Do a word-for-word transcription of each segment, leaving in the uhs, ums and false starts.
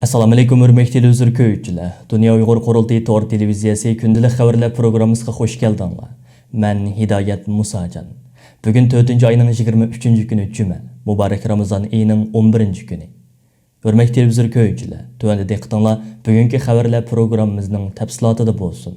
ئەسسالامۇئەلەيكۇم، ھۆرمەتلىك تېلېۋىزور كۆرگۈچىلەر. دۇنيا ئۇيغۇر قۇرۇلتىيى تور تېلېۋىزىيەسى كۈندىلىك خەۋەرلەر پروگراممىسىغا خۇش كەلدىڭلار. مەن ھىدايەت مۇساجان. بۈگۈن تۆتىنچى ئاينىڭ يىگىرمە ئۈچىنچى كۈنى جۈمە، مۇبارەك رامىزان ئېيىنىڭ ئون بىرىنچى كۈنى. ھۆرمەتلىك تېلېۋىزور كۆرگۈچىلەر، تۆۋەندە دىققىتىڭلار بۈگۈنكى خەۋەرلەر پروگراممىمىزنىڭ تەپسىلاتىدا بولسۇن.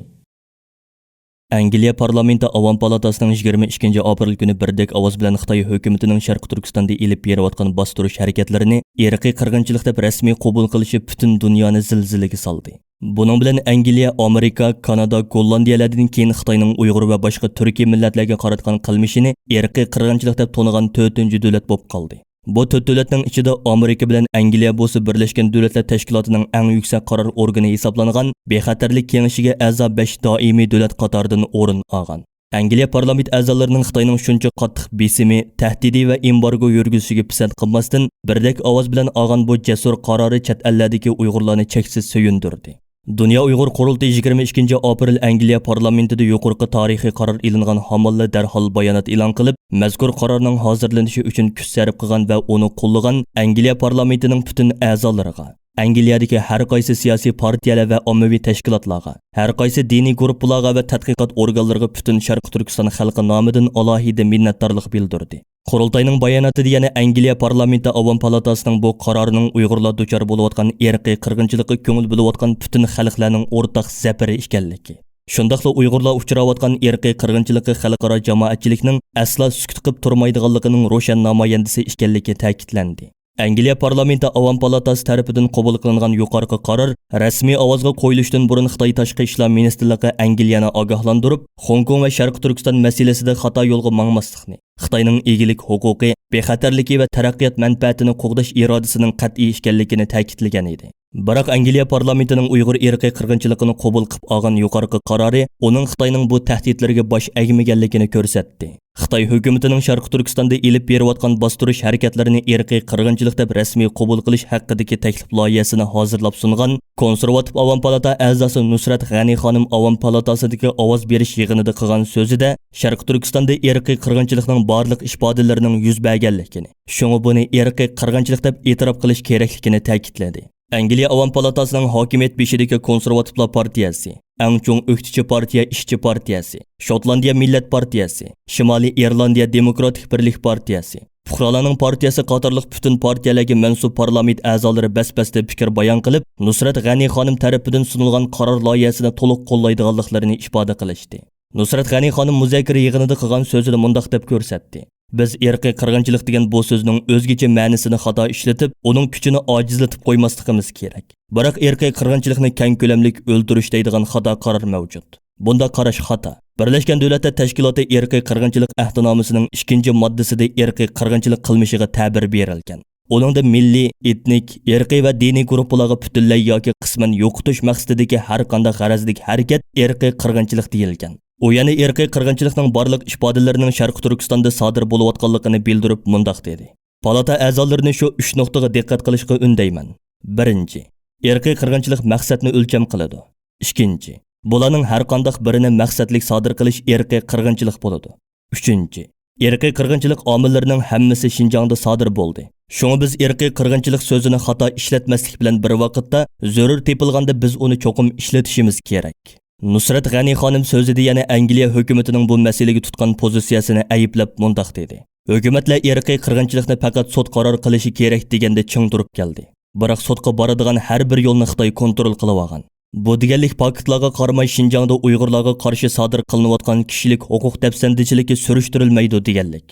ئەنگلىيە پارلامېنتى ئاۋام پالاتاسىنىڭ يىگىرمە ئىككىنچى ئاپرېل كۈنى بىردەك ئاۋاز بىلەن خىتاي ھۆكۈمىتىنىڭ شەرقىي تۈركىستاندا ئېلىپ بېرىۋاتقان باستۇرۇش ھەرىكەتلىرىنى ئىرقىي قىرغىنچىلىق دەپ رەسمىي قوبۇل قىلىشى پۈتۈن دۇنيانى زىلزىلىگە سالدى. بۇنىڭ بىلەن ئەنگلىيە، ئامېرىكا، كانادا، گوللاندىيەلەردىن كېيىن خىتاينىڭ ئۇيغۇر ۋە باشقا تۈركىي مىللەتلەرگە قاراتقان قىلمىشىنى ئىرقىي قىرغىنچىلىق دەپ تونۇغان تۆتىنچى دۆلەت بولۇپ قالدى. بۇ تۆت دۆلەتنىڭ ئىچىدە ئامېرىكا بىلەن ئەنگلىيە بولسا بىرلەشكەن دۆلەتلەر تەشكىلاتىنىڭ ئەڭ يۈكسەك قارار ئورگىنى ھېسابلانغان بىخەتەرلىك كېڭىشىگە ئەزا بەش دائىمىي دۆلەت قاتارىدىن ئورۇن ئالغان. ئەنگلىيە پارلامېنت ئەزالىرىنىڭ خىتاينىڭ شۇنچە قاتتىق بېسىمى، تەھدىتى ۋە ئېمبارگو يۈرگۈزۈشىگە پىسەنت قىلماستىن، بىردەك ئاۋاز بىلەن ئالغان بۇ جەسۇر قارارى چەت ئەللەردىكى ئۇيغۇرلارنى چەكسىز سۆيۈندۈردى. دۇنيا ئۇيغۇر قۇرۇلتىيى يىگىرمە ئىككىنچى ئاپرېل ئەنگلىيە پارلامېنتىدا يۇقىرىقى تارىخىي قارار ئېلىنغان ھامانلا دەرھال بايانات ئېلان قىلىپ، مەزكۇر قارارنىڭ ھازىرلىنىشى ئۈچۈن كۈچ سەرپ قىلغان ۋە ئۇنى قوللىغان ئەنگلىيە پارلامېنتىنىڭ پۈتۈن ئەزالىرىغا، ئەنگلىيەدىكى ھەر قايسى سىياسىي پارتىيەلەر ۋە ئاممىۋى تەشكىلاتلارغا، ھەر قايسى دىنىي گۇرۇپپىلارغا ۋە تەتقىقات ئورگانلىرىغا پۈتۈن شەرقىي تۈركىستان خەلقى نامىدىن ئالاھىدە مىننەتدارلىق بىلدۈردى. قۇرۇلتاينىڭ باياناتىدا يەنە ئەنگلىيە پارلامېنتى ئاۋام پالاتاسىنىڭ بۇ قارارىنىڭ ئۇيغۇرلار دۇچار بولۇۋاتقان ئىرقىي قىرغىنچىلىققا كۆڭۈل بۆلۈۋاتقان پۈتۈن خەلقلەرنىڭ ئورتاق زەپىرى ئىكەنلىكى، شۇنداقلا ئۇيغۇرلار ئۇچراۋاتقان ئىرقىي قىرغىنچىلىققا خەلقئارا جامائەتچىلىكنىڭ ئەسلا سۈكۈت قىلىپ تۇرمايدىغانلىقىنىڭ روشەن نامايەندىسى ئىكەنلىكى تەكىتلەندى. ئەنگلىيە پارلامېنتى ئاۋام پالاتاسى تەرىپىدىن قوبۇل قىلىنغان يۇقىرىقى قارار رەسمىي ئاۋازغا قويۇلۇشتىن بۇرۇن خىتاي تاشقى ئىشلار مىنىستىرلىقى ئەنگلىيەنى ئاگاھلاندۇرۇپ، خوڭكوڭ ۋە شەرقىي تۈركىستان مەسىلىسىدە خاتا يولغا ماڭماسلىقنى، خىتاينىڭ ئىگىلىك ھوقۇقى، بىخەتەرلىكى ۋە تەرەققىيات مەنپەئەتىنى قوغداش ئىرادىسىنىڭ قەتئىي ئىكەنلىكىنى تەكىتلىگەن ئىدى. بىراق ئەنگلىيە پارلامېنتىنىڭ ئۇيغۇر ئىرقىي قىرغىنچىلىقىنى قوبۇل قىلىپ ئالغان يۇقىرىقى قارارى ئۇنىڭ خىتاينىڭ بۇ تەھدىتلىرىگە باش ئەگمىگەنلىكىنى كۆرسەتتى. خىتاي ھۆكۈمىتىنىڭ شەرقىي تۈركىستاندا ئېلىپ بېرىۋاتقان باستۇرۇش ھەرىكەتلىرىنى ئىرقىي قىرغىنچىلىق دەپ رەسمىي قوبۇل قىلىش ھەققىدىكى تەكلىپ لايىھەسىنى ھازىرلاپ سۇنغان كونسېرۋاتىپ ئاۋام پالاتا ئەزاسى نۇسرەت غەنى خانىم ئاۋام پالاتاسىدىكى ئاۋاز بېرىش يىغىنىدا قىلغان سۆزىدە، شەرقىي تۈركىستاندا ئىرقىي قىرغىنچىلىقنىڭ بارلىق ئىپادىلىرىنىڭ يۈز بەرگەنلىكىنى، شۇڭا بۇنى ئىرقىي قىرغىنچىلىق دەپ ئېتىراپ قىلىش كېرەكلىكىنى تەكىتلىدى. ئەنگلىيە ئاۋام پالاتاسىنىڭ ھاكىمىيەت بېشىدىكى كونسېرۋاتىپلار پارتىيەسى، ئەڭ چوڭ ئۆكتىچى پارتىيە ئىشچى پارتىيەسى، شوتلاندىيە مىللەت پارتىيەسى، شىمالىي ئىرلاندىيە دېموكراتىك بىرلىك پارتىيەسى، پۇقرالارنىڭ پارتىيەسى قاتارلىق پۈتۈن پارتىيەلەرگە مەنسۇپ پارلامېنت ئەزالىرى بەس-بەستە پىكىر بايان قىلىپ، نۇسرەت غەنى خانىم تەرىپىدىن سۇنۇلغان قارار لايىھەسىنى تولۇق قوللايدىغانلىقلىرىنى ئىپادە قىلىشتى. نۇسرەت غەنى خانىم مۇزاكىرە يىغىنىدا قىلغان سۆزىدە مۇنداق دەپ كۆرسەتتى: بىز ئىرقىي قىرغىنچىلىق دېگەن بۇ سۆزنىڭ ئۆزگىچە مەنىسىنى خاتا ئىشلىتىپ، ئۇنىڭ كۈچىنى ئاجىزلىتىپ قويماسلىقىمىز كېرەك. بىراق ئىرقىي قىرغىنچىلىقنى كەڭ كۆلەملىك ئۆلتۈرۈش دەيدىغان خاتا قارار مەۋجۇت. بۇنداق قاراش خاتا. بىرلەشكەن دۆلەتلەر تەشكىلاتى ئىرقىي قىرغىنچىلىق ئەھدىنامىسىنىڭ ئىككىنچى ماددىسىدا ئىرقىي قىرغىنچىلىق قىلمىشىغا تەبىر بېرىلگەن. ئۇنىڭدا مىللىي، ئېتنىك، ئىرقىي ۋە دىنىي گۇرۇپپىلارغا پۈتۈنلەي ياكى قىسمەن يوقىتىش مەقسىتىدىكى ھەر قانداق غەرەزلىك ھەرىكەت ئىرقىي قىرغىنچىلىق دېيىلگەن. ئۇ يەنە ئىرقىي قىرغىنچىلىقنىڭ بارلىق ئىپادىلىرىنىڭ شەرقىي تۈركىستاندا سادىر بولۇۋاتقانلىقىنى بىلدۈرۈپ مۇنداق دېدى: پالاتا ئەزالىرىنى شۇ ئۈچ نۇقتىغا دىققەت قىلىشقا ئۈندەيمەن. بىرىنچى، ئىرقىي قىرغىنچىلىق مەقسەتنى ئۆلچەم قىلىدۇ. ئىككىنچى، بۇلارنىڭ ھەر قانداق بىرىنى مەقسەتلىك سادىر قىلىش ئىرقىي قىرغىنچىلىق بولىدۇ. ئۈچىنچى، ئىرقىي قىرغىنچىلىق ئامىللىرىنىڭ ھەممىسى شىنجاڭدا سادىر بولدى. شۇڭا بىز ئىرقىي قىرغىنچىلىق سۆزىنى خاتا ئىشلەتمەسلىك بىلەن بىر ۋاقىتتا، زۆرۈر تېپىلغاندا بىز ئۇنى چوقۇم ئىشلىتىشىمىز كېرەك. نۇسرەت غەنى خانىم سۆزىدە يەنە ئەنگلىيە ھۆكۈمىتىنىڭ بۇ مەسىلىگە تۇتقان پوزىتسىيەسىنى ئەيىبلەپ مۇنداق دېدى: ھۆكۈمەتلەر ئىرقىي قىرغىنچىلىقنى پەقەت سوت قارار قىلىشى كېرەك دېگەندە چىڭ تۇرۇپ كەلدى. بىراق سوتقا بارىدىغان ھەر بىر يولنى خىتاي كونترول قىلىۋالغان. بۇ دېگەنلىك پاكىتلارغا قارىماي شىنجاڭدا ئۇيغۇرلارغا قارشى سادىر قىلىنىۋاتقان كىشىلىك ھوقۇق دەپسەندىچىلىكى سۈرۈشتۈرۈلمەيدۇ دېگەنلىك.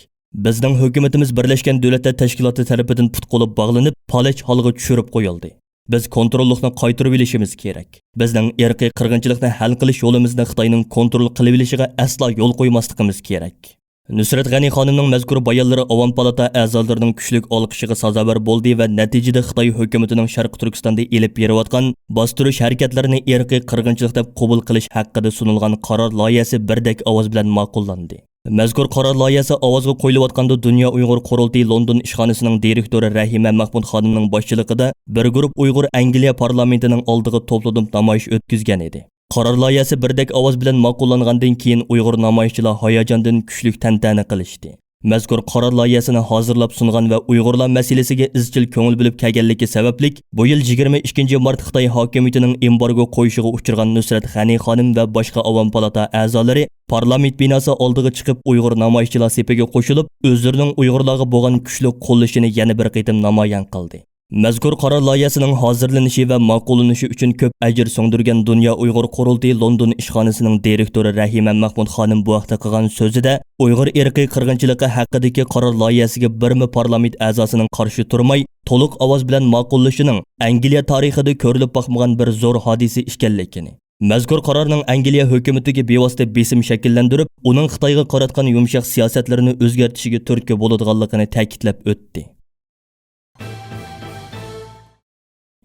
بىزنىڭ ھۆكۈمىتىمىز بىرلەشكەن دۆلەتلەر تەشكىلاتى تەرىپىدىن پۇت-قولى باغلىنىپ، پالەچ ھالغا چۈشۈرۈپ قويۇلدى. بىز كونتروللۇقنى قايتۇرۇۋېلىشىمىز كېرەك. بىزنىڭ ئىرقىي قىرغىنچىلىقنى ھەل قىلىش يولىمىزنى خىتاينىڭ كونترول قىلىۋېلىشىغا ئەسلا يول قويماسلىقىمىز كېرەك. نۇسرەت غەنى خانىمنىڭ مەزكۇر بايانلىرى ئاۋام پالاتا ئەزالىرىنىڭ كۈچلۈك ئالقىشىغا سازاۋەر بولدى ۋە نەتىجىدە خىتاي ھۆكۈمىتىنىڭ شەرقىي تۈركىستاندا ئېلىپ بېرىۋاتقان باستۇرۇش ھەرىكەتلىرىنى ئىرقىي قىرغىنچىلىق دەپ قوبۇل قىلىش ھەققىدە سۇنۇلغان قارار لايىھەسى بىردەك ئاۋاز بىلەن ماقۇللاندى. مەزكۇر قارار لايىھەسى ئاۋازغا قويۇلۇۋاتقاندا، دۇنيا ئۇيغۇر قۇرۇلتىيى لوندون ئىشخانىسىنىڭ دىرېكتورى رەھىمە مەخمۇت خانىمنىڭ باشچىلىقىدا بىر گۇرۇپپا ئۇيغۇر ئەنگلىيە پارلامېنتىنىڭ ئالدىغا توپلىنىپ نامايىش ئۆتكۈزگەن ئىدى. قارار لايىھەسى بىردەك ئاۋاز بىلەن ماقۇللانغاندىن كېيىن، ئۇيغۇر نامايىشچىلار ھاياجاندىن كۈچلۈك تەنتەنە قىلىشتى. مەزكۇر قارار لايىھەسىنى ھازىرلاپ سۇنغان ۋە ئۇيغۇرلار مەسىلىسىگە ئىزچىل كۆڭۈل بۆلۈپ كەلگەنلىكى سەۋەبلىك، بۇ يىل يىگىرمە ئىككىنچى مارت خىتاي ھاكىمىيىتىنىڭ ئېمبارگو قويۇشىغا ئۇچرىغان نۇسرەت غەنى خانىم ۋە باشقا ئاۋام پالاتا ئەزالىرى پارلامېنت بىناسى ئالدىغا چىقىپ، ئۇيغۇر نامايىشچىلار سېپىگە قوشۇلۇپ، ئۆزلىرىنىڭ ئۇيغۇرلارغا بولغان كۈچلۈك قوللىشىنى يەنە بىر قېتىم نامايان قىلدى. مەزكۇر قارار لايىھەسىنىڭ ھازىرلىنىشى ۋە ماقۇللىنىشى ئۈچۈن كۆپ ئەجىر سىڭدۈرگەن دۇنيا ئۇيغۇر قۇرۇلتىيى لوندون ئىشخانىسىنىڭ دىرېكتورى رەھىمە مەخمۇت خانىم بۇ ھەقتە قىلغان سۆزىدە، ئۇيغۇر ئىرقىي قىرغىنچىلىقى ھەققىدىكى قارار لايىھەسىگە بىرمۇ پارلامېنت ئەزاسىنىڭ قارشى تۇرماي، تولۇق ئاۋاز بىلەن ماقۇللىشىنىڭ ئەنگلىيە تارىخىدا كۆرۈلۈپ باقمىغان بىر زور ھادىسە ئىكەنلىكىنى، مەزكۇر قارارنىڭ ئەنگلىيە ھۆكۈمىتىگە بىۋاسىتە بېسىم شەكىللەندۈرۈپ، ئۇنىڭ خىتايغا قاراتقان يۇمشاق سىياسەتلىرىنى ئۆزگەرتىشىگە تۈرتكە بولىدىغانلىقىنى تەكىتلەپ ئۆتتى.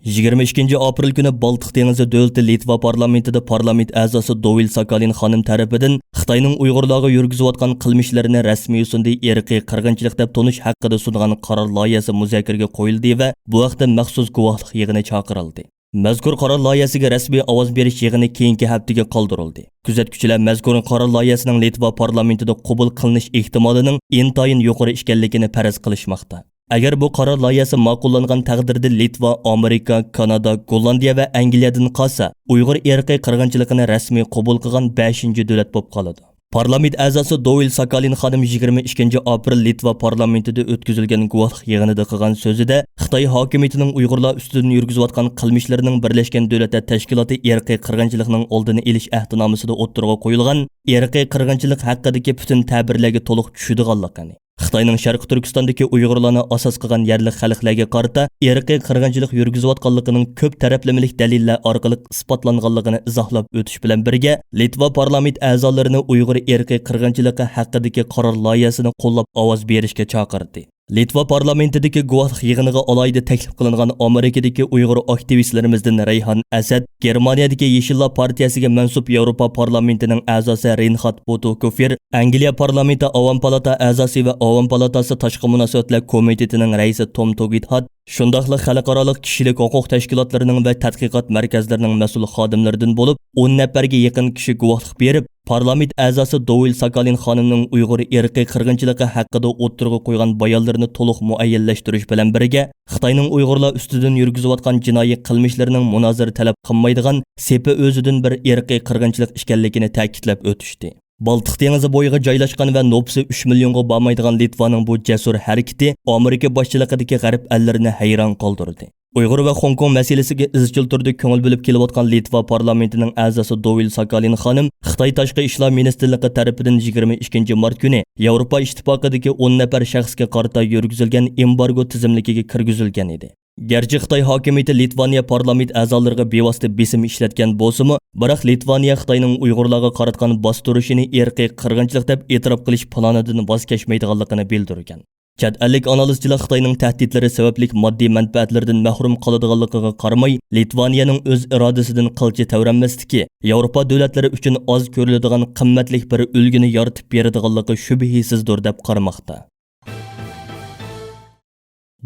يىگىرمە ئىككىنچى ئاپرېل كۈنى بالتىق دېڭىزى دۆلىتى لىتۋا پارلامېنتىدا پارلامېنت ئەزاسى دوۋىل ساكالىن خانىم تەرىپىدىن خىتاينىڭ ئۇيغۇرلارغا يۈرگۈزۈۋاتقان قىلمىشلىرىنى رەسمىي يوسۇندا ئىرقىي قىرغىنچىلىق دەپ تونۇش ھەققىدە سۇنغان قارار لايىھەسى مۇزاكىرىگە قويۇلدى ۋە بۇ ھەقتە مەخسۇس گۇۋاھلىق يىغىنى چاقىرىلدى. مەزكۇر قارار لايىھەسىگە رەسمىي ئاۋاز بېرىش يىغىنى كېيىنكى ھەپتىگە قالدۇرۇلدى. كۆزەتكۈچىلەر مەزكۇر قارار لايىھەسىنىڭ لىتۋا پارلامېنتىدا قوبۇل قىلىنىش ئېھتىمالىنىڭ ئىنتايىن يۇقىرى ئىكەنلىكىنى پەرەز قىلىشماقتا. ئەگەر بۇ قارار لايىھەسى ماقۇللانغان تەقدىردە، لىتۋا ئامېرىكا، كانادا، گوللاندىيە ۋە ئەنگلىيەدىن قالسا، ئۇيغۇر ئىرقىي قىرغىنچىلىقىنى رەسمىي قوبۇل قىلغان بەشىنچى دۆلەت بولۇپ قالىدۇ. پارلامېنت ئەزاسى دوۋىل ساكالىن خانىم يىگىرمە ئىككىنچى ئاپرېل لىتۋا پارلامېنتىدا ئۆتكۈزۈلگەن گۇۋاھلىق يىغىنىدا قىلغان سۆزىدە، خىتاي ھاكىمىيىتىنىڭ ئۇيغۇرلار ئۈستىدىن يۈرگۈزۈۋاتقان قىلمىشلىرىنىڭ بىرلەشكەن دۆلەتلەر تەشكىلاتى ئىرقىي قىرغىنچىلىقنىڭ ئالدىنى ئېلىش ئەھدىنامىسىدا ئوتتۇرىغا قويۇلغان ئىرقىي قىرغىنچىلىق ھەققىدىكى پۈتۈن تەبىرلەرگە تولۇق چۈشىدىغانلىقىنى، خىتاينىڭ شەرقىي تۈركىستاندىكى ئۇيغۇرلارنى ئاساس قىلغان يەرلىك خەلقلەرگە قارىتا ئىرقىي قىرغىنچىلىق يۈرگۈزۈۋاتقانلىقىنىڭ كۆپ تەرەپلىمىلىك دەلىللەر ئارقىلىق ئىسپاتلانغانلىقىنى ئىزاھلاپ ئۆتۈش بىلەن بىرگە، لىتۋا پارلامېنت ئەزالىرىنى ئۇيغۇر ئىرقىي قىرغىنچىلىقى ھەققىدىكى قارار لايىھەسىنى قوللاپ ئاۋاز بېرىشكە چاقىردى. لىتۋا پارلامېنتىدىكى گۇۋاھلىق يىغىنىغا ئالاھىدە تەكلىپ قىلىنغان ئامېرىكىدىكى ئۇيغۇر ئاكتىۋىستلىرىمىزدىن رەيھان ئەسەت، گېرمانىيەدىكى يېشىللار پارتىيەسىگە مەنسۇپ ياۋروپا پارلامېنتىنىڭ ئەزاسى رېينخارد بوتوكوفېر، ئەنگلىيە پارلامېنتى ئاۋام پالاتا ئەزاسى ۋە ئاۋام پالاتاسى تاشقى مۇناسىۋەتلەر كومىتېتىنىڭ رەئىسى توم توگىتھارت، شۇنداقلا خەلقئارالىق كىشىلىك ھوقۇق تەشكىلاتلىرىنىڭ ۋە تەتقىقات مەركەزلىرىنىڭ مەسئۇل خادىملىرىدىن بولۇپ ئون نەپەرگە يېقىن كىشى گۇۋاھلىق بېرىپ، پارلامېنت ئەزاسى دوۋىل ساكالىن خانىمنىڭ ئۇيغۇر ئىرقىي قىرغىنچىلىقى ھەققىدە ئوتتۇرىغا قويغان بايانلىرىنى تولۇق مۇئەييەنلەشتۈرۈش بىلەن بىرگە، خىتاينىڭ ئۇيغۇرلار ئۈستىدىن يۈرگۈزۈۋاتقان جىنايى قىلمىشلىرىنىڭ مۇنازىرە تەلەپ قىلمايدىغان، سېپى ئۆزىدىن بىر ئىرقىي قىرغىنچىلىق ئىكەنلىكىنى تەكىتلەپ ئۆتۈشتى. بالتىق دېڭىزى بويىغا جايلاشقان ۋە نوپۇسى ئۈچ مىليونغا بارمايدىغان لىتۋانىڭ بۇ جەسۇر ھەرىكىتى ئامېرىكا باشچىلىقىدىكى غەرب ئەللىرىنى ھەيران قالدۇردى. ئۇيغۇر ۋە خوڭكوڭ مەسىلىسىگە ئىزچىل تۈردە كۆڭۈل بۆلۈپ كېلىۋاتقان لىتۋا پارلامېنتىنىڭ ئەزاسى دوۋىل ساكالىن خانىم خىتاي تاشقى ئىشلار مىنىستىرلىقى تەرىپىدىن يىگىرمە ئىككىنچى مارت كۈنى ياۋروپا ئىتتىپاقىدىكى ئون نەپەر شەخسكە قارىتا يۈرگۈزۈلگەن ئېمبارگو تىزىملىكىگە كىرگۈزۈلگەن ئىدى. گەرچە خىتاي ھاكىمىيىتى لىتۋانىيە پارلامېنت ئەزالىرىغا بىۋاسىتە بېسىم ئىشلەتكەن بولسىمۇ، بىراق لىتۋانىيە خىتاينىڭ ئۇيغۇرلارغا قاراتقان باستۇرۇشىنى ئىرقىي قىرغىنچىلىق دەپ ئېتىراپ قىلىش پىلانىدىن ۋاز كەچمەيدىغانلىقىنى بىلدۈرگەن. چەت ئەللىك ئانالىزچىلار خىتاينىڭ تەھدىتلىرى سەۋەبلىك ماددىي مەنپەئەتلىرىدىن مەھرۇم قالىدىغانلىقىغا قارىماي، لىتۋانىيەنىڭ ئۆز ئىرادىسىدىن قىلچە تەۋرەنمەسلىكى ياۋروپا دۆلەتلىرى ئۈچۈن ئاز كۆرۈلىدىغان قىممەتلىك بىر ئۈلگىنى يارىتىپ بېرىدىغانلىقى شۈبھىسىزدۇر دەپ قارىماقتا.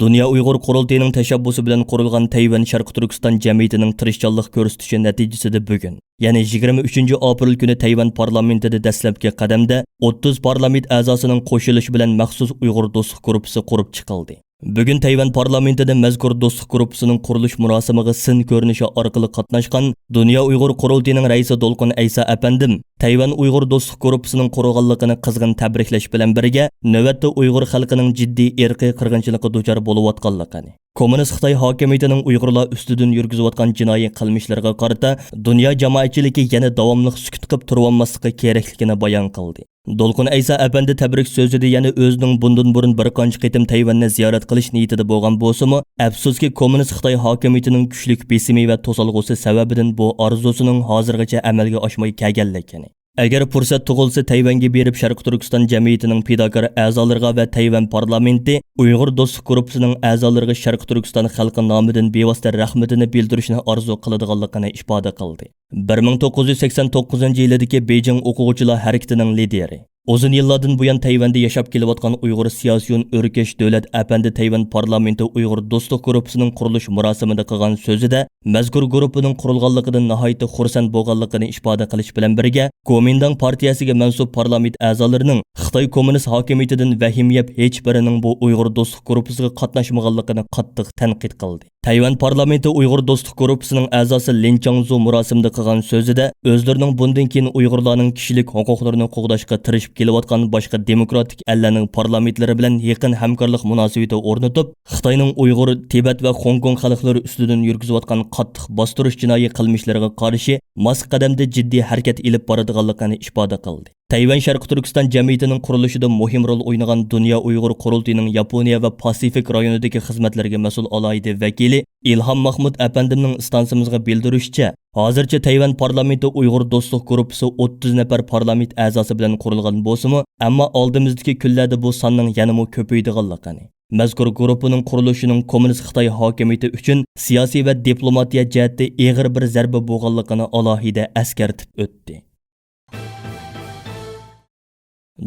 دۇنيا ئۇيغۇر قۇرۇلتىيىنىڭ تەشەببۇسى بىلەن قۇرۇلغان تەيۋەن شەرقىي تۈركىستان جەمئىيىتىنىڭ تىرىشچانلىق كۆرسىتىشى نەتىجىسىدە بۈگۈن، يەنى يىگىرمە ئۈچىنچى ئاپرېل كۈنى تەيۋەن پارلامېنتىدا دەسلەپكى قەدەمدە ئوتتۇز پارلامېنت ئەزاسىنىڭ قوشۇلۇشى بىلەن مەخسۇس ئۇيغۇر دوستلۇق گۇرۇپپىسى قۇرۇپ چىقىلدى. بۈگۈن تەيۋەن پارلامېنتىدا مەزكۇر دوستلۇق گۇرۇپپىسىنىڭ قۇرۇلۇش مۇراسىمىغا سىن كۆرۈنۈشى ئارقىلىق قاتناشقان دۇنيا ئۇيغۇر قۇرۇلتىيىنىڭ رەئىسى دولقۇن ئەيسا ئەپەندىم تەيۋەن ئۇيغۇر دوستلۇق گۇرۇپپىسىنىڭ قۇرۇلغانلىقىنى قىزغىن تەبرىكلەش بىلەن بىرگە، نۆۋەتتە ئۇيغۇر خەلقىنىڭ جىددىي ئىرقىي قىرغىنچىلىققا دۇچار بولۇۋاتقانلىقىنى، كوممۇنىست خىتاي ھاكىمىيىتىنىڭ ئۇيغۇرلار ئۈستىدىن يۈرگۈزۈۋاتقان جىنايى قىلمىشلىرىغا قارىتا دۇنيا جامائەتچىلىكى يەنە داۋاملىق سۈكۈت قىلىپ تۇرۇۋالماسلىقى كېرەكلىكىنى بايان قىلدى. دولقۇن ئەيسا ئەپەندى تەبرىك سۆزىدە يەنە ئۆزىنىڭ بۇندىن بۇرۇن بىر قانچە قېتىم تەيۋەننى زىيارەت قىلىش نىيىتىدە بولغان بولسىمۇ، ئەپسۇسكى، كوممۇنىست خىتاي ھاكىمىيىتىنىڭ كۈچلۈك بېسىمى ۋە توسالغۇسى سەۋەبىدىن بۇ ئارزۇسىنىڭ ھازىرغىچە ئەمەلگە ئاشماي كەلگەنلىكىنى، ئەگەر پۇرسەت تۇغۇلسا، تەيۋەنگە بېرىپ شەرقىي تۈركىستان جەمئىيىتىنىڭ پىداكار ئەزالىرىغا ۋە تەيۋەن پارلامېنتى ئۇيغۇر دوستلۇق گۇرۇپپىسىنىڭ ئەزالىرىغا شەرقىي تۈركىستان خەلقى نامىدىن بىۋاسىتە رەھمىتىنى بىلدۈرۈشنى ئارزۇ قىلىدىغانلىقىنى ئىپادە قىلدى. بىر مىڭ توققۇز يۈز سەكسەن توققۇزىنچى يىلىدىكى بېيجىڭ ئوقۇغۇچىلار ھەرىكىتىنىڭ لىدىرى، ئۇزۇن يىللاردىن بۇيان تەيۋەندە ياشاپ كېلىۋاتقان ئۇيغۇر سياسىيون ئۆركەش دۆلەت ئەپەندى تەيۋەن پارلامېنتى ئۇيغۇر دوستلۇق گۇرۇپپىسىنىڭ قۇرۇلۇش مۇراسىمىدا قىلغان سۆزىدە، مەزكۇر گۇرۇپپىنىڭ قۇرۇلغانلىقىدىن ناھايىتى خۇرسەن بولغانلىقىنى ئىپادە قىلىش بىلەن بىرگە، گومىنداڭ پارتىيەسىگە مەنسۇپ پارلامېنت ئەزالىرىنىڭ خىتاي كوممۇنىست ھاكىمىيىتىدىن ۋەھىمە يەپ، ھېچبىرىنىڭ بۇ ئۇيغۇر دوستلۇق گۇرۇپپىسىغا قاتناشمىغانلىقىنى قاتتىق تەنقىد قىلدى. تەيۋەن پارلامېنتى ئۇيغۇر دوستلۇق گۇرۇپپىسىنىڭ ئەزاسى لىن چاڭزۇ مۇراسىمدا قىلغان سۆزىدە، ئۆزلىرىنىڭ بۇندىن كېيىن ئۇيغۇرلارنىڭ كىشىلىك ھوقۇقلىرىنى قوغداشقا تىرىشىپ كېلىۋاتقان باشقا دېموكراتىك ئەللەرنىڭ پارلامېنتلىرى بىلەن يېقىن ھەمكارلىق مۇناسىۋىتى ئورنىتىپ، خىتاينىڭ ئۇيغۇر، تىبەت ۋە خوڭكوڭ خەلقلىرى ئۈستىدىن يۈرگۈزۈۋاتقان قاتتىق باستۇرۇش جىنايى قىلمىشلىرىغا قارشى ماس قەدەمدە جىددىي ھەرىكەت ئېلىپ بارىدىغانلىقىنى ئىپادە قىلدى. تەيۋەن شەرقىي تۈركىستان جەمئىيىتىنىڭ قۇرۇلۇشىدا مۇھىم رول ئوينىغان دۇنيا ئۇيغۇر قۇرۇلتىيىنىڭ ياپونىيە ۋە پاسىفىك رايونىدىكى خىزمەتلىرىگە مەسئۇل ئالاھىدە ۋەكىلى ئىلھام ماخمۇت ئەپەندىمنىڭ ئىستانسىمىزغا بىلدۈرۈشىچە، ھازىرچە تەيۋەن پارلامېنتى ئۇيغۇر دوستلۇق گۇرۇپپىسى ئوتتۇز نەپەر پارلامېنت ئەزاسى بىلەن قۇرۇلغان بولسىمۇ، ئەمما ئالدىمىزدىكى كۈنلەردە بۇ ساننىڭ يەنىمۇ كۆپىيىدىغانلىقىنى، مەزكۇر گۇرۇپپىنىڭ قۇرۇلۇشىنىڭ كوممۇنىست خىتاي ھاكىمىيىتى ئۈچۈن سىياسىي ۋە دىپلوماتىيە جەھەتتە ئېغىر بىر زەربە بولغانلىقىنى ئالاھىدە ئەسكەرتىپ ئۆتتى.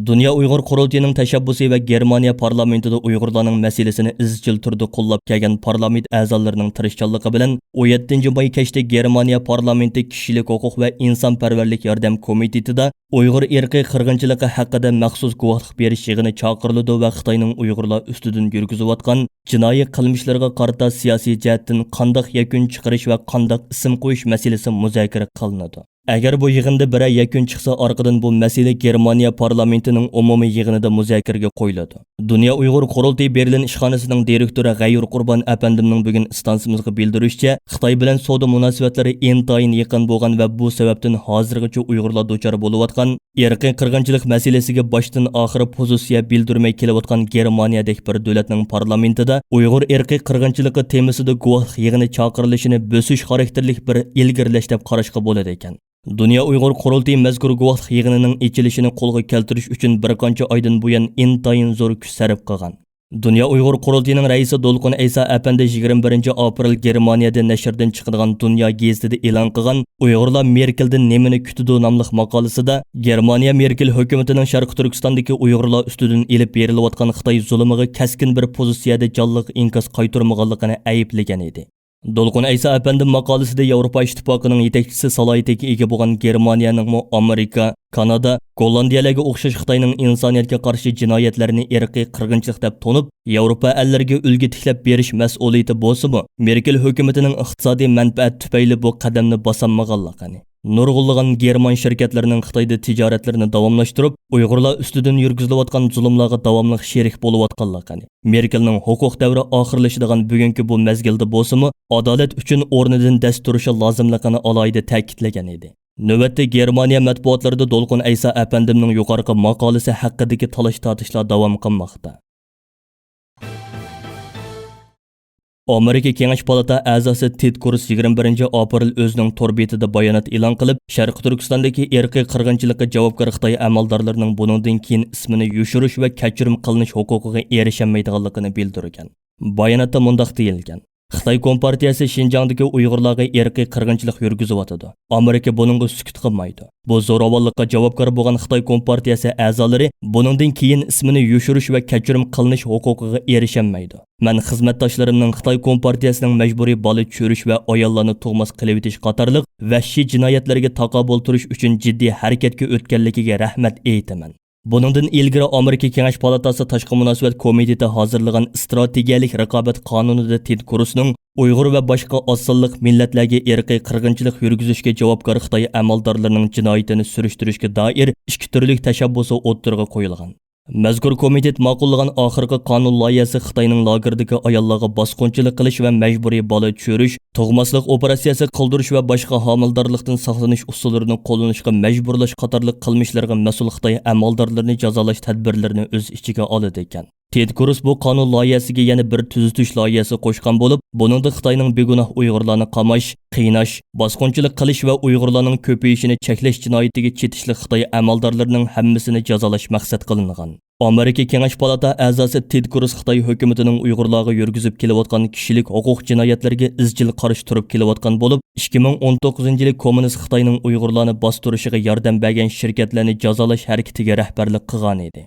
دۇنيا ئۇيغۇر قۇرۇلتىيىنىڭ تەشەببۇسى ۋە گېرمانىيە پارلامېنتىدا ئۇيغۇرلارنىڭ مەسىلىسىنى ئىزچىل تۈردە قوللاپ كەلگەن پارلامېنت ئەزالىرىنىڭ تىرىشچانلىقى بىلەن، ئون يەتتىنچى ماي كەچتە گېرمانىيە پارلامېنتى كىشىلىك ھوقۇق ۋە ئىنسانپەرۋەرلىك ياردەم كومىتېتىدا ئۇيغۇر ئىرقىي قىرغىنچىلىقى ھەققىدە مەخسۇس گۇۋاھلىق بېرىش يىغىنى چاقىرىلىدۇ ۋە خىتاينىڭ ئۇيغۇرلار ئۈستىدىن يۈرگۈزۈۋاتقان جىنايى قىلمىشلىرىغا قارىتا سىياسىي جەھەتتىن قانداق يەكۈن چىقىرىش ۋە قانداق ئىسىم قويۇش مەسىلىسى مۇزاكىرە قىلىنىدۇ. ئەگەر بۇ يىغىندا بىرەر يەكۈن چىقسا، ئارقىدىن بۇ مەسىلە گېرمانىيە پارلامېنتىنىڭ ئومۇمىي يىغىنىدا مۇزاكىرىگە قويۇلىدۇ. دۇنيا ئۇيغۇر قۇرۇلتىيى بېرلىن ئىشخانىسىنىڭ دىرېكتورى غەيۇر قۇربان ئەپەندىمنىڭ بۈگۈن ئىستانسىمىزغا بىلدۈرۈشىچە، خىتاي بىلەن سودا مۇناسىۋەتلىرى ئىنتايىن يېقىن بولغان ۋە بۇ سەۋەبتىن ھازىرغىچە ئۇيغۇرلار دۇچار بولۇۋاتقان ئىرقىي قىرغىنچىلىق مەسىلىسىگە باشتىن ئاخىر پوزىتسىيە بىلدۈرمەي كېلىۋاتقان گېرمانىيەدەك بىر دۆلەتنىڭ پارلامېنتىدا ئۇيغۇر ئىرقىي قىرغىنچىلىقى تېمىسىدا گۇۋاھلىق يىغىنى چاقىرىلىشىنى بۆسۈش خاراكتېرلىك بىر ئىلگىرىلەش دەپ قاراشقا بولىدىكەن. دۇنيا ئۇيغۇر قۇرۇلتىيى مەزكۇر گۇۋاھلىق يىغىنىنىڭ ئېچىلىشىنى قولغا كەلتۈرۈش ئۈچۈن بىر قانچە ئايدىن بۇيان ئىنتايىن زور كۈچ سەرپ قىلغان. دۇنيا ئۇيغۇر قۇرۇلتىيىنىڭ رەئىسى دولقۇن ئەيسا ئەپەندى يىگىرمە بىرىنچى ئاپرېل گېرمانىيەدە نەشردىن چىقىدىغان دۇنيا گېزىتىدە ئېلان قىلغان ئۇيغۇرلار مېركېلدىن نېمىنى كۈتىدۇ ناملىق ماقالىسىدا، گېرمانىيە مېركېل ھۆكۈمىتىنىڭ شەرقىي تۈركىستاندىكى ئۇيغۇرلار ئۈستىدىن ئېلىپ بېرىلىۋاتقان خىتاي زۇلۇمىغا كەسكىن بىر پوزىتسىيەدە جانلىق ئىنكاس قايتۇرمىغانلىقىنى ئەيىبلىگەن ئىدى. دولقۇن ئەيسا ئەپەندىم ماقالىسىدە ياۋروپا ئىتتىپاقىنىڭ يېتەكچىسى سالاھىيىتىگە ئىگە بولغان گېرمانىيەنىڭمۇ ئامېرىكا، كانادا، گوللاندىيەلەرگە ئوخشاش خىتاينىڭ ئىنسانىيەتكە قارشى جىنايەتلەرنى ئىرقىي قىرغىنچىلىق دەپ تونۇپ، ياۋروپا ئەللىرىگە ئۈلگە تىكلەپ بېرىش مەسئۇلىيىتى بولسىمۇ، مېركېل ھۆكۈمىتىنىڭ ئىقتىسادىي مەنپەئەت تۈپەيلى بۇ قەدەمنى باسالمىغانلىقىنى، نۇرغۇنلىغان گېرمان شىركەتلىرىنىڭ خىتايدا تىجارەتلىرىنى داۋاملاشتۇرۇپ، ئۇيغۇرلار ئۈستىدىن يۈرگۈزۈلۈۋاتقان زۇلۇملارغا داۋاملىق شېرىك بولۇۋاتقانلىقىنى، مېركېلنىڭ ھوقۇق دەۋرى ئاخىرلىشىدىغان بۈگۈنكى بۇ مەزگىلدە بولسىمۇ، ئادالەت ئۈچۈن ئورنىدىن دەس تۇرۇشى لازىملىقىنى ئالاھىدە تەكىتلىگەن ئىدى. نۆۋەتتە گېرمانىيە مەتبۇئاتلىرىدا دولقۇن ئەيسا ئەپەندىمنىڭ يۇقىرىقى ماقالىسى ھەققىدىكى تالاش-تارتىشلار داۋام قىلماقتا. ئامېرىكا كېڭەش پالاتا ئەزاسى تېد كروز يىگىرمە بىرىنچى ئاپرېل ئۆزىنىڭ تور بېتىدە بايانات ئېلان قىلىپ، شەرقىي تۈركىستاندىكى ئىرقىي قىرغىنچىلىققا جاۋابكار خىتاي ئەمەلدارلىرىنىڭ بۇنىڭدىن كېيىن ئىسمىنى يوشۇرۇش ۋە كەچۈرۈم قىلىنىش ھوقۇقىغا ئېرىشەلمەيدىغانلىقىنى بىلدۈرگەن. باياناتتا مۇنداق دېيىلگەن: خىتاي كومپارتىيەسى شىنجاڭدىكى ئۇيغۇرلارغا ئىرقىي قىرغىنچىلىق يۈرگۈزۈۋاتىدۇ. ئامېرىكا بۇنىڭغا سۈكۈت قىلمايدۇ. بۇ زوراۋانلىققا جاۋابكار بولغان خىتاي كومپارتىيەسى ئەزالىرى بۇنىڭدىن كېيىن ئىسمىنى يوشۇرۇش ۋە كەچۈرۈم قىلىنىش ھوقۇقىغا ئېرىشەلمەيدۇ. مەن خىزمەتداشلىرىمنىڭ خىتاي كومپارتىيەسىنىڭ مەجبۇرىي بالا چۈشۈرۈش ۋە ئاياللارنى تۇغماس قىلىۋېتىش قاتارلىق ۋەھشىي جىنايەتلەرگە تاقابىل تۇرۇش ئۈچۈن جىددىي ھەرىكەتكە ئۆتكەنلىكىگە رەھمەت ئېيتىمەن. بۇنىڭدىن ئىلگىرى ئامېرىكا كېڭەش پالاتاسى تاشقى مۇناسىۋەت كومىتېتى ھازىرلىغان ئىستراتېگىيەلىك رىقابەت قانۇنىدا تېد كروزنىڭ ئۇيغۇر ۋە باشقا ئاز سانلىق مىللەتلەرگە ئىرقىي قىرغىنچىلىق يۈرگۈزۈشكە جاۋابكار خىتاي ئەمەلدارلىرىنىڭ جىنايىتىنى سۈرۈشتۈرۈشكە دائىر ئىككى تۈرلۈك تەشەببۇسى ئوتتۇرىغا قويۇلغان. مەزكۇر كومىتېت ماقۇللىغان ئاخىرقى قانۇن لايىھەسى خىتاينىڭ لاگېردىكى ئاياللارغا باسقۇنچىلىق قىلىش ۋە مەجبۇرىي بالا چۈشۈرۈش، تۇغماسلىق ئوپېراتسىيەسى قىلدۇرۇش ۋە باشقا ھامىلىدارلىقتىن ساقلىنىش ئۇسۇللىرىنى قوللىنىشقا مەجبۇرلاش قاتارلىق قىلمىشلىرىغا مەسئۇل خىتاي ئەمەلدارلىرىنى جازالاش تەدبىرلىرىنى ئۆز ئىچىگە ئالىدىكەن. تېد كروز بۇ قانۇن لايىھەسىگە يەنە بىر تۈزىتىش لايىھەسى قوشقان بولۇپ، بۇنىڭدا خىتاينىڭ بىگۇناھ ئۇيغۇرلارنى قاماش، قىيناش، باسقۇنچىلىق قىلىش ۋە ئۇيغۇرلارنىڭ كۆپىيىشىنى چەكلەش جىنايىتىگە چېتىشلىق خىتاي ئەمەلدارلىرىنىڭ ھەممىسىنى جازالاش مەقسەت قىلىنغان. ئامېرىكا كېڭەش پالاتا ئەزاسى تېد كروز خىتاي ھۆكۈمىتىنىڭ ئۇيغۇرلارغا يۈرگۈزۈپ كېلىۋاتقان كىشىلىك ھوقۇق جىنايەتلىرىگە ئىزچىل قارشى تۇرۇپ كېلىۋاتقان بولۇپ، ئىككى مىڭ ئون توققۇزىنچى يىلى كوممۇنىست خىتاينىڭ ئۇيغۇرلارنى باستۇرۇشىغا ياردەم بەرگەن شىركەتلەرنى جازالاش ھەرىكىتىگە رەھبەرلىك قىلغانىدى.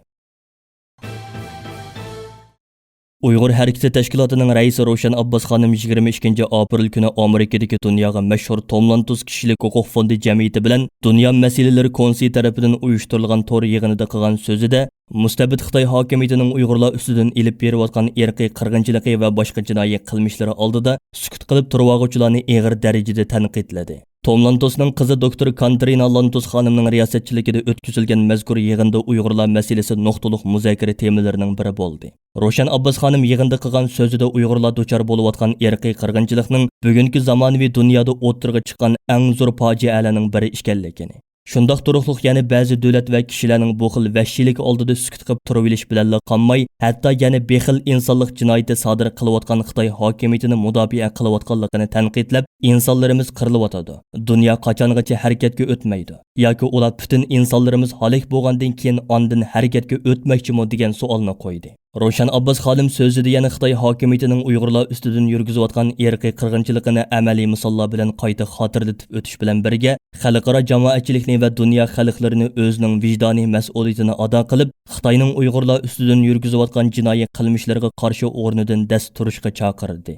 ئۇيغۇر ھەرىكىتى تەشكىلاتىنىڭ رەئىسى روشەن ئابباس خانىم يىگىرمە ئىككىنچى ئاپرېل كۈنى ئامېرىكىدىكى دۇنياغا مەشھۇر توم لانتوس كىشىلىك ھوقۇق فوندى جەمئىيىتى بىلەن دۇنيا مەسىلىلىرى كونسېي تەرىپىدىن ئۇيۇشتۇرۇلغان تور يىغىنىدا قىلغان سۆزىدە، مۇستەبىت خىتاي ھاكىمىيىتىنىڭ ئۇيغۇرلار ئۈستىدىن ئېلىپ بېرىۋاتقان ئىرقىي قىرغىنچىلىقى ۋە باشقا جىنايى قىلمىشلىرى ئالدىدا سۈكۈت قىلىپ تۇرۇۋالغۇچىلارنى ئېغىر دەرىجىدە تەنقىدلىدى. توم لانتوسنىڭ قىزى دوكتور كانترىنا لانتوس خانىمنىڭ رىياسەتچىلىكىدە ئۆتكۈزۈلگەن مەزكۇر يىغىندا ئۇيغۇرلار مەسىلىسى نۇقتىلىق مۇزاكىرە تېمىلىرىنىڭ بىرى بولدى. روشەن ئابباس خانىم يىغىندا قىلغان سۆزىدە ئۇيغۇرلار دۇچار بولۇۋاتقان ئىرقىي قىرغىنچىلىقنىڭ بۈگۈنكى زامانىۋى دۇنيادا ئوتتۇرىغا چىققان ئەڭ زور پاجىئەلەرنىڭ بىرى ئىكەنلىكىنى، شۇنداق تۇرۇقلۇق يەنە بەزى دۆلەت ۋە كىشىلەرنىڭ بۇ خىل ۋەھشىيلىكى ئالدىدا سۈكۈت قىلىپ تۇرۇۋېلىش بىلەنلا قالماي، ھەتتا يەنە بىخىل ئىنسانلىق جىنايىتى سادىر قىلىۋاتقان خىتاي ھاكىمىيىتىنى مۇداپىئە قىلىۋاتقانلىقىنى تەنقىدلەپ، ئىنسانلىرىمىز قىرىلىۋاتىدۇ. دۇنيا قاچانغىچە ھەرىكەتكە ئۆتمەيدۇ؟ ياكى ئۇلار پۈتۈن ئىنسانلىرىمىز ھالاك بولغاندىن كېيىن ئاندىن ھەرىكەتكە ئۆتمەكچىمۇ دېگەن سوئالنى قويدى. روشەن ئابباس خانىم سۆزىدە يەنە خىتاي ھاكىمىيىتىنىڭ ئۇيغۇرلار ئۈستىدىن يۈرگۈزۈۋاتقان ئىرقىي قىرغىنچىلىقىنى ئەمەلىي مىساللار بىلەن قايتا خاتىرىلىتىپ ئۆتۈش بىلەن بىرگە، خەلقئارا جامائەتچىلىكنى ۋە دۇنيا خەلقلىرىنى ئۆزىنىڭ ۋىجدانىي مەسئۇلىيىتىنى ئادا قىلىپ، خىتاينىڭ ئۇيغۇرلار ئۈستىدىن يۈرگۈزۈۋاتقان جىنايى قىلمىشلىرىغا قارشى ئورنىدىن دەس تۇرۇشقا چاقىردى.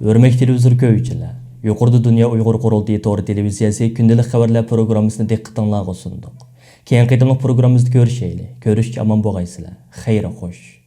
ھۆرمەتلىك تېلېۋىزور كۆرگۈچىلەر، يۇقىرىدا دۇنيا ئۇيغۇر قۇرۇلتىيى تور تېلېۋىزىيەسى كۈندىلىك خەۋەرلەر پروگراممىسىنى دىققىتىڭلارغا سۇندۇق. كېيىنكى قېتىملىق پروگراممىمىزدا كۆرۈشەيلى. كۆرۈشكىچە ئامان بولغايسىلەر. خەير خوش.